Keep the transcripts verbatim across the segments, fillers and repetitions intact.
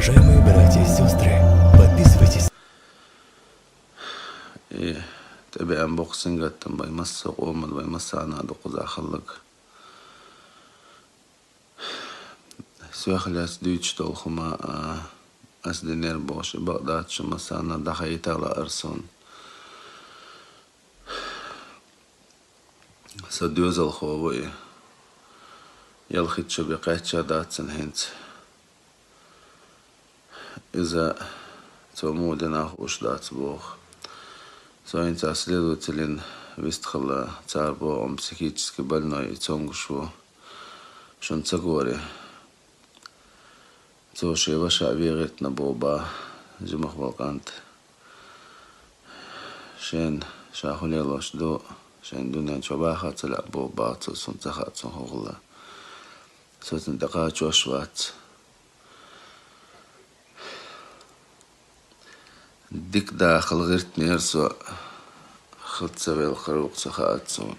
Уважаемые братья и сестры, подписывайтесь. И тебе амбоксинга там бай масса, омад бай масса, надо куза халлаг. Сёхляс дүүч толхума, а, ас динер бош, бакъдат шума сана даха итала арсон. Са дёзал хову и. Ялхит шо бе кача датсан хинц. Иза цо мудина хуш дац бох. Соинца следователин вистхала цар бо, он психически больной и цонгуш ву. Шун ца горе. Цо шева ша вегетна боба, жимах валкант. Шен шахуле лош ду, шен дунян чобаха цала боба, цо сун цаха цун хугла. Социн така чош вац. Дик дахал гирт мерсо хылца вел хрукца хаацун.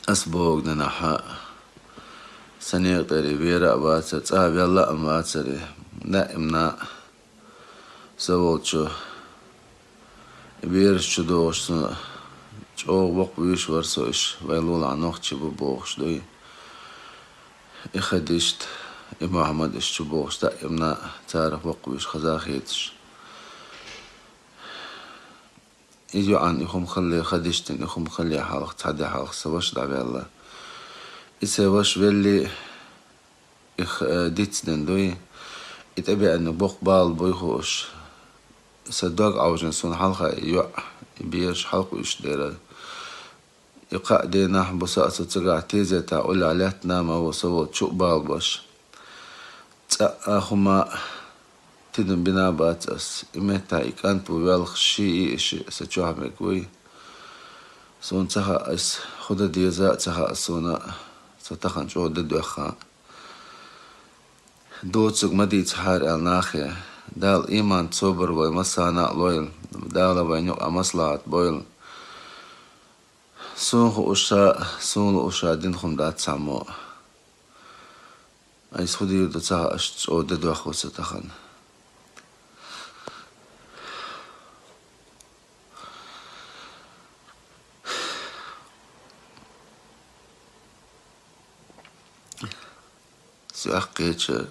Ас богдана ха. Санег тари вера ваца, ца велла ам вацари. На имна. Са волчу, бераш чу догӀуш сан чӀогӀа вокъа вуьйш вара со иш, вай лулахь нохчи бу бохуш дуй. И хадишт, и Мухьаммад иш чу бохуш даимна царах вокъа вуьйш хаза хеташ. И юьан и хӀума халле хадиштин, и хӀума халле хьалха, цхьа де хьалха са ваша дӀаваьлла. И са ваша велли, Их, э, дицден дуй, и тӀебеана бокх бала буй хууш. Са дог Ӏовжина суна хьалха и йоӀ, и бераш хьалха уьш дера. И кхаа денахь бу са а цу цигахь тезета уллехь лаьттана ма ву са волчу а бала баш. ЦӀа а хӀума тидам бина бац ас. И меттахь и кӀант ву велха ши и иши са чохь мег вуй. Суна ца хаьа ас, худа деза а ца хаьа суна, со тахана чӀогӀа де доьхна. Доцург ма дийцахьара аьлла нахе. Дала иман собар вай массарна а лойла. Дала вайн юкъа маслахьат бойла. Суна хууша, суна лууша дина хӀума дац цхьаммо. Айса хӀу дийр ду ца хаьа, аш чӀогӀа де доьхна со тахана. Саккхеча.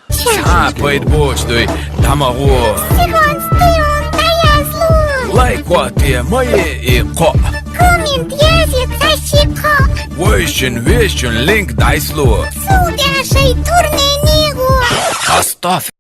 Цхьа пайда боцу дуй, дӀа ма гӀо. Сихонца дуй, дӀаязло. Лайк кхо те, ма е и кхо. Коммент язъе, цхьа ши кхо. Вайшин, вешин линк дӀайсло. Сул тӀе шай турне не гӀо. Астаф.